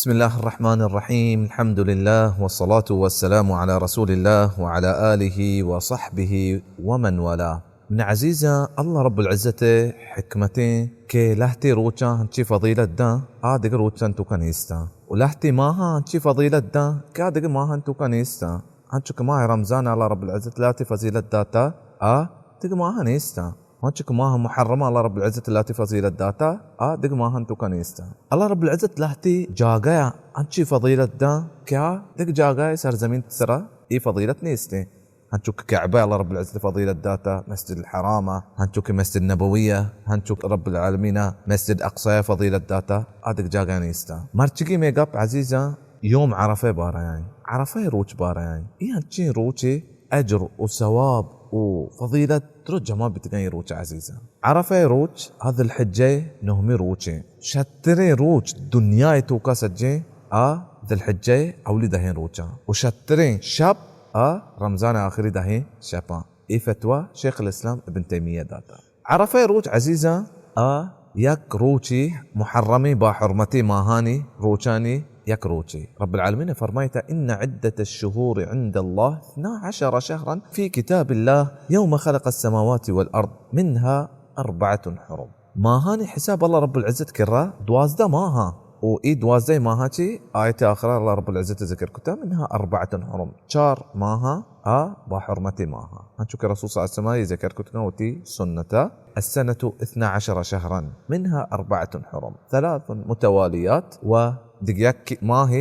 بسم الله الرحمن الرحيم. الحمد لله والصلاة والسلام على رسول الله وعلى آله وصحبه ومن والاه. من عزيزا الله رب العزة حكمتين كي لهتي روچان هنچي فضيلة دان، آ دگه روچان توکا نيستان. و لهتي ماهان هنچي فضيلة دان كي آ دگه ماهان توکا نيستان. هنچو کہ ماہ رمضان اللہ رب العزت لہتی فضیلت داتا، آ دگہ ماہ نیستا. ہنچو کہ ماہ محرم اللہ رب العزت لہتی فضیلت داتا، آ دگہ ماہ توکا نیستا. اللہ رب العزت لہتی جاگہ انچی فضیلت دا کہ آ دگہ جاگہ سرزمین سرا ای فضیلت نیستے. ہنچو کہ کعبہ اللہ رب العزت فضیلت داتا، مسجد الحرام، ہنچو کہ مسجد نبویہ، ہنچو کہ رب العالمین مسجد اقصی فضیلت داتا، آ دگہ جاگہ نیستا. مرچگی میں گپ عزیزاں، یوم عرفہ بارہ آئیں، عرفہ روچ بارہ آئیں. ای ہنچیں روچے اجر و ثواب و فضیلت درو جمع بیتگاں ای روچ عزیزاں. عرفہ روچ آ ذوالحجہ نہمی روچیں. شتریں روچ دنیا توکا سجیں آ ذوالحجہ اولی دہیں روچاں. و شتریں شپ آ رمضان آخری دہیں شپاں. ای فتوی شیخ الاسلام ابن تیمیہ داتا. عرفہ روچ عزیزاں، آ یک روچی محرمی با حرمتی ماہانی روچانی یک روچی. رب العالمین فرمائتا، ان عدة الشهور عند الله اثنا عشر شهرا في كتاب الله يوم خلق السماوات والأرض منها أربعة حرم. ماہانی حساب اللہ رب العزت کرا دوازدہ ماہاں، و ای دوازدہ ماہاں چی آیت آخرہ اللہ رب العزت ذکر کتا، منها أربعة حرم، چار ماہاں آ با حرمتی ماہاں. ہنچو کہ رسول صلی اللہ علیہ وسلم ای ذکر کتگاں وتی سنتا، السنة اثنا عشر شهرا منها أربعة حرم، ثلاث متواليات، و دگہ یک ماہ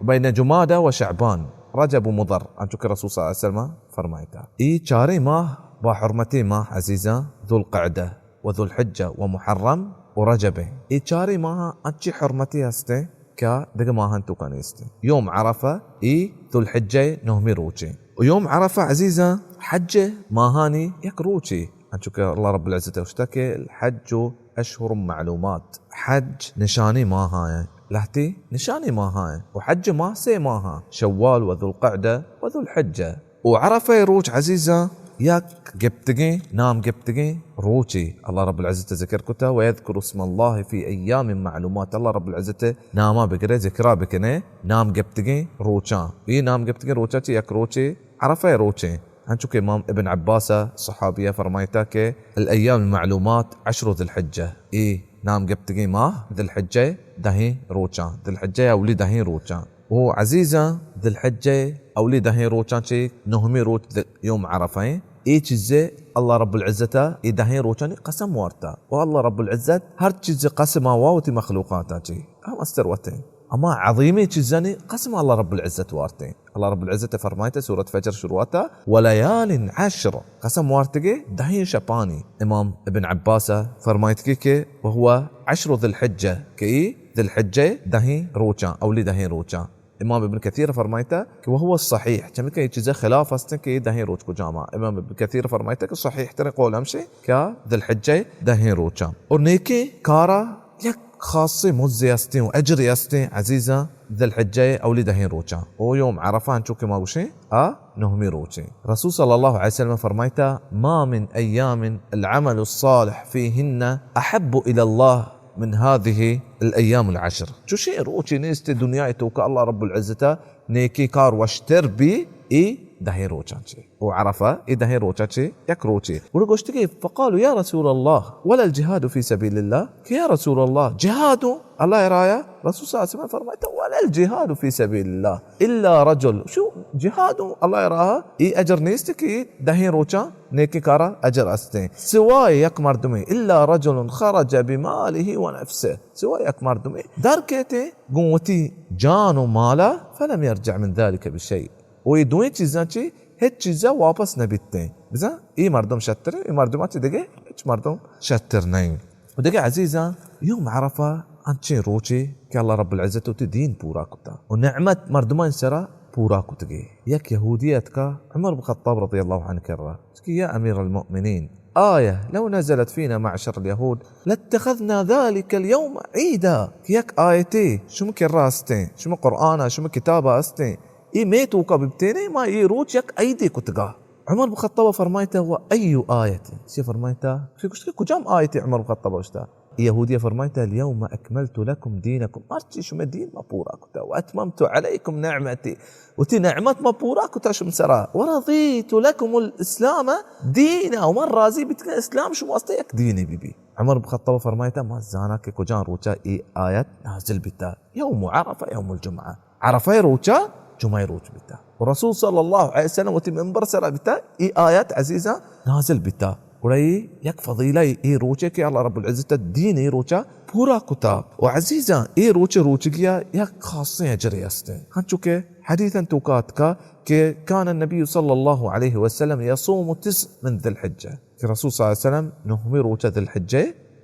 بین جمادی و شعبان، رجب و مضر، ہنچو کہ رسول صلی اللہ علیہ وسلم فرمائتا. ای چاریں ماہ با حرمتی ماہ عزیزاں، ذوالقعدہ و ذوالحجہ و محرم و رجب ہیں. ای چاریں ماہ انچی حرمتی ہستیں کہ آ دگہ ماہان توکا نیستیں. یوم عرفہ ای ذوالحجہ نہمی روچیں. و یوم عرفہ عزیزاں حج ماہانی یک روچے، انچو کہ اللہ رب العزت گوشتا کہ الحج اشهر معلومات، حج نشانی ماہ آئیں، لہتی نشانی ماہ آئیں. و حج ماہ سے ماہ آں، شوال و ذوالقعدہ و ذوالحجہ. و عرفہ روچ عزیزاں یک گپتگیں، نام گپتگیں روچے. اللہ رب العزت ذکر کتا، ويذكر اسم الله في أيام معلومات. اللہ رب العزت ناما بگرے، ذکرا بکنے، نام گپتگیں روچاں. یہ نام گپتگیں روچاں چی یک روچے عرفہ روچیں. ہنچو کہ امام ابن عباس صحابیہ فرمائتا کہ الأيام المعلومات عشر ذي الحجة. اے نام گپتگیں ماہ ذوالحجہ دہیں روچاں، ذوالحجہ اولی دہیں روچاں. او عزیزاں، ذوالحجہ اولی دہیں روچاں چے نہمی روچ ذ-، یوم عرفہ ایں. اے چیزے اللہ رب العزت اے دہیں روچانی قسم وارتا. و اللہ رب العزت ہر چیز قسم وا وتی مخلوقاتا چے ہم استر وتیں. اما عظیمیں چیزانی قسم اللہ رب العزت وارتیں. اللہ رب العزت فرمائتا سورۃ فجر شروعاتا، وليال عشر، قسم وارتگے دہیں شپانی. امام ابن عباس فرمائتگے کہ وهو عشر ذي الحجة، کہ ای ذوالحجہ دہیں روچاں، اولی دہیں روچاں. امام ابن کثیر فرمائتا کہ وهو الصحيح، چمیکہ یہ چیزیں خلاف ہستیں کہ یہ دہیں روچ کجاما. امام ابن کثیر فرمائتا کہ صحیح ترین قول ہمشے کہ آ ذوالحجہ دہیں روچاں. اور نیکیں کارا یک خاصیں مزے ہستیں و اجرے ہستیں عزیزاں، ذوالحجہ اولی دہیں روچاں. او یوم عرفہ انچو کہ ما گوشیں، آ نہمی روچیں. رسول صلی اللہ علیہ وسلم فرمائتا، ما من أيام العمل الصالح فيهن أحب إلى الله من هذه الأيام العشر. چوشیں روچے نیست دنیا توکا اللہ رب العزت نیکی کار وشتر بی ای دہیں روچاں چے. او عرفہ ای دہیں روچاں چے یک روچے. گڑا گوشتگی، فقالوا يا رسول الله ولا الجهاد في سبيل الله؟ کہ یا رسول اللہ، جہاد و اللہ رایا؟ رسول صلی اللہ علیہ وسلم فرمائتا، ولا الجهاد في سبيل الله إلا رجل. شو جہاد و اللہ راہ ای اجر نیست کہ دہیں روچاں نیکی کارا اجر استیں. سوائے یک مردمے، إلا رجل خرج بماله ونفسه، سوائے یک مردمے در کیتے گوں وتی جان و مالا، فلم يرجع من ذلك بشيء، و یہ دوئیں چیزاں چی ہچ چیزا واپس نہ بیتیں. بزاں اے مردم شتریں، اے مردماں چی دگہ ہچ مردم شتر نئیں. و دگہ عزیزاں، یوم عرفہ انچیں روچے کہ اللہ رب العزت وتی دین پورا کتا و نعمت مردمانی سرا پورا کتگے. یک یہودی اتکا عمر بن خطاب رضی اللہ عنہ کرا، کہ یا امیر المؤمنین، آیہ لو نزلت فينا معشر اليهود لاتخذنا ذلك اليوم عيدا. کہ یک آیتے شما کرا استیں، شما قرآن، شما کتاب استیں، اے مئے توکا ببتینے، ما اے روچ یک عیدے کتگا. عمر بن خطاب فرمائتا، و أي آية؟ چی فرمائتا؟ چی گوشت کہ کجام آیتے؟ عمر بن خطاب گوشتا، یہودی فرمائتا، الیوم اکملت لکم دینکم، مرچی شمئے دین ما پورا کتا، و اتممت علیکم نعمتی، وتی نعمت ما پورا کتا شمئے سرا، و رضیت لکم الاسلام دینا، و من راضی بیتگاں اسلام شمئے واسطہ یک دینے بی بی۔ عمر بن خطاب فرمائتا، ما زانا کہ کجام روچا اے آیت نازل بیتا، یوم عرفہ، یوم الجمعہ، عرفہ روچا، جمعہ روچ بیتا۔ و رسول صلی اللہ علیہ وسلم وتی منبر سرا بیتا، اے آیت عزیزاں نازل بیتا۔ گڑا اے یک فضیلہ اے روچے کہ اللہ رب العزت دین اے روچا پورا کتا۔ و عزیزاں، اے روچ روچگیا یک خاصیں اجرے استیں۔ ہنچو کہ حدیثاں توکا اتکا کہ کان النبی صلی اللہ علیہ وسلم یصوم تسع من ذی الحجہ، کہ رسول صلی اللہ علیہ وسلم نہمی روچ ذی الحجہ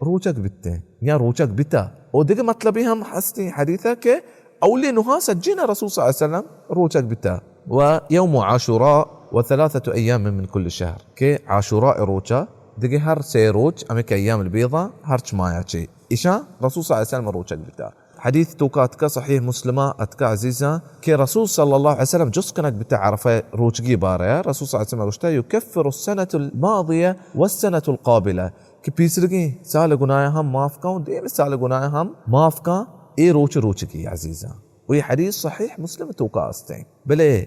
روچگ بیتیں یا روچگ بیتا۔ او دگہ مطلبی ہم ہستیں حدیثا کہ اولی نہا سجینا رسول صلی اللہ علیہ وسلم روچگ بیتا۔ و یوم عاشوراء و ثلاثة ایام من کل شہر، کہ عاشوراء روچا، دگہ ہر سے روچ، ہمیں کہ ایام البیضا، ہرچ مایا چی، اشاں رسول صلی اللہ علیہ وسلم روچگ بیتا۔ حدیث توکا اتکا، صحیح مسلمہ اتکا عزیزاں، کہ رسول صلی اللہ علیہ وسلم جست کنگ بیتا عرفہ روچگی بارہ، رسول صلی اللہ علیہ وسلم گوشتا، یکفر السنة الماضیہ والسنة القابلہ، کہ پیسرگیں سال گناہ ہم معاف کن، دیم سال گناہ ہم معاف کن، اے روچ روچگی عزیزاں۔ و اے حدیث صحیح مسلم توکا استیں۔ بلے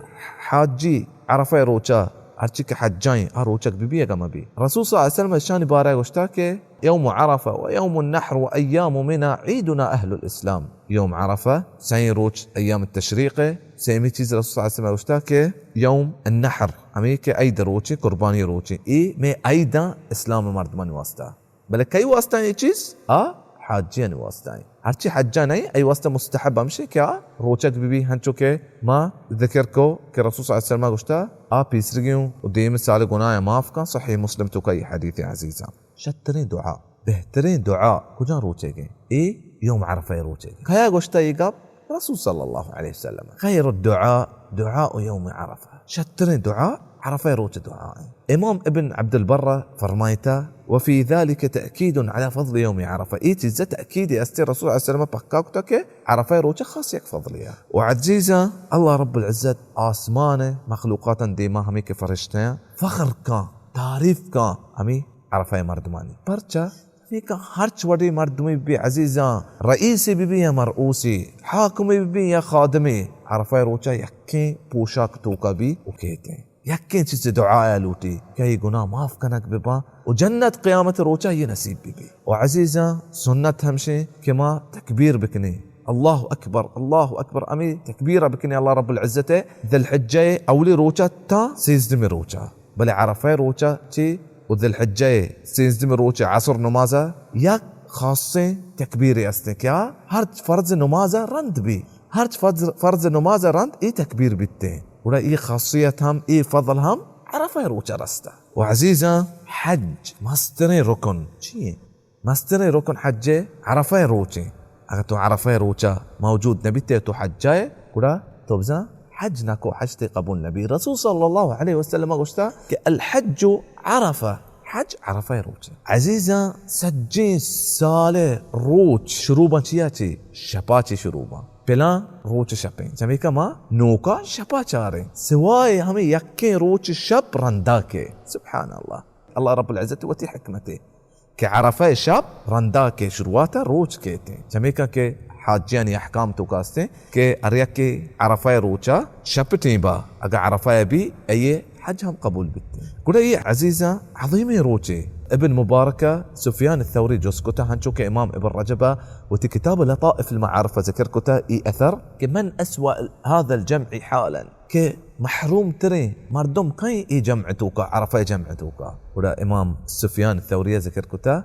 حاجی عرفہ روچا ہرچی کہ حجائیں آ روچگ بی بی اگا مبی۔ رسول صلی اللہ علیہ وسلم اشانی بارہ گوشتا کہ یوم عرفہ و یوم النحر و ایام منی عیدنا اہل الاسلام۔ یوم عرفہ، سئیں روچ ایام التشریق، سیمی چیز رسول صلی اللہ علیہ وسلم گوشتا کہ یوم النحر، ہمیں کہ عید روچیں، قربانی روچیں، اے مئے عیداں اسلام مردمانی واسطہ۔ بلے کئی واسطہ اے چیز؟ آ حاجیانی واسطہ ایں۔ ہرچی حجا نہیں، اے واسطہ مستحب ہمشی کہ آ روچگ بی بی، ہنچو کہ ما ذکر کو کہ رسول صلی اللہ علیہ وسلم گوشتا، آ پیسرگی اوں و دیم سال گناہ معاف کن، صحیح مسلم توکا اے حدیث عزیزاں۔ شتریں دعا، بہتریں دعا کجا روچے گے؟ اے یوم عرفہ روچے گے۔ کیا گوشتا اے گپ؟ رسول صلی اللہ علیہ وسلم۔ خیر الدعاء دعاء یوم عرفہ۔ شتریں دعا عرفہ روچ دعا ایں۔ امام ابن عبد البر فرمائتا، وفی ذلک تأکید علی فضل یوم عرفہ۔ اے چیز تأکید استے رسول صلی اللہ علیہ وسلم پکا کتا کہ عرفہ روچ خاص یک فضلے۔ و عزیزاں، اللہ رب العزت آسمان مخلوقاتاں دیما ہمیں کہ فرشتیاں فخر کن، تعریف کن ہمیں عرفہ مردمانی۔ پرچا؟ ہمیں کہ ہرچ وڑیں مردمے بی عزیزاں، رئیسے بی بی یا مرعوسے، حاکمے بی بی یا خادمے، عرفہ روچا یکیں پوشاک توکا بی و کیتیں۔ یکیں چیزے دعایا لوٹی کہ اے گناہ معاف کنگ بباں و جنت قیامت روچا اے نصیب بی بی۔ و عزیزاں، سنت ہمشیں کہ ما تکبیر بکنیں، اللہ اکبر، اللہ اکبر، ہمیں تکبیر بکنیں اللہ رب العزت ذی الحجہ اولی روچا تا سیزدمی روچا۔ بلے عرفہ روچا چی و ذی الحجہ سیزدمی روچ عصر نمازا یک خاصیں تکبیرے استیں کہ آ ہرچ فرض نمازا رند بی، ہرچ فرض، فرض نمازا رند اے تکبیر بیتیں۔ گڑا اے خاصیت ہم، اے فضل ہم عرفہ روچا رستا۔ و عزیزاں، حج مستریں رکن چی ایں؟ مستریں رکن حج عرفہ روچیں۔ اگر تو عرفہ روچا موجود نبیتے تو حجائے، گڑا تو بزاں حج نکو، حج تے قبول نبی۔ رسول صلی اللہ علیہ وسلم گوشتا کہ الحج عرفہ، حج عرفہ روچیں۔ عزیزاں، سجیں سال روچ شروع باں چیا چی؟ شپا چی شروع باں۔ پلاں روچ شپیں۔ چمیکا ما نوکا شپا چاریں۔ سوائے ہمیں یکیں روچ شپ رندا کے۔ سبحان اللہ۔ اللہ رب العزت وتی حکمتے کہ عرفہ شپ رندا کے شروعات روچ کیتیں۔ چمیکا کہ حاجیانی احکام توکا استیں کہ ہر یکے عرفہ روچا شپ ٹیمبا اگا عرفہ بی، ایے حج ہم قبول بیتیں۔ گڑا اے عزیزاں عظیمیں روچے۔ ابن مبارک سفیان الثوری جست کتا، ہنچو کہ امام ابن رجب وتی کتاب لطائف المعارف ذکر کتا اے اثر کہ من اسوأ هذا الجمع حالا، کہ محروم تریں مردم کئیں اے جمع توکا، عرفہ جمع توکا۔ گڑا امام سفیان ثوری ذکر کتا،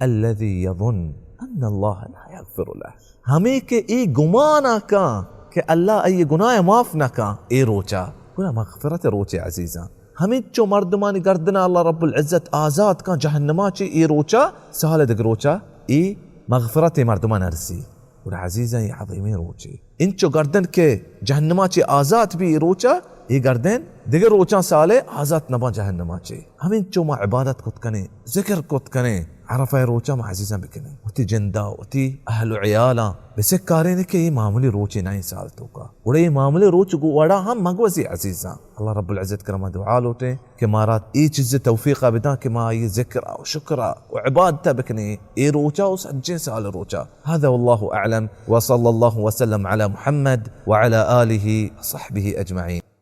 الذي يظن أن الله لا يغفر له، ہمیں کہ اے گمانا کاں کہ اللہ اے گناہ معاف نہ کاں اے روچا۔ گڑا مغفرت روچے عزیزاں، ہمینچو مردمانی گردنا اللہ رب العزت آزاد کاں جہنما چی اے روچا، سال دگہ روچا اے مغفرت مردمان ارسی۔ گڑا عزیزاں، اے عظیمیں روچے۔ انچو گردن کہ جہنما چی آزات بی اے روچا، اے گردن دگہ روچاں سالے آزات نباں جہنما چی۔ ہمینچو ما عبادت کت کنیں، ذکر کت کنیں، عرفہ روچا ما عزیزاں بکنیں، وتی جندا، وتی اہل و عیالاں بسکاریں کہ یہ معمولی روچے نہ ایں سال توکا۔ گڑا یہ معمولی روچ گو وڑا ہم مگوزی عزیزاں۔ اللہ رب العزت کرما دعا لوٹیں کہ مارا اے چیز توفیقا بداں کہ ما یہ ذکر و شکر و عبادت بکنیں اے روچا و سجیں سال روچا۔ هذا والله أعلم، وصلى الله وسلم على محمد وعلى آله وصحبه أجمعين۔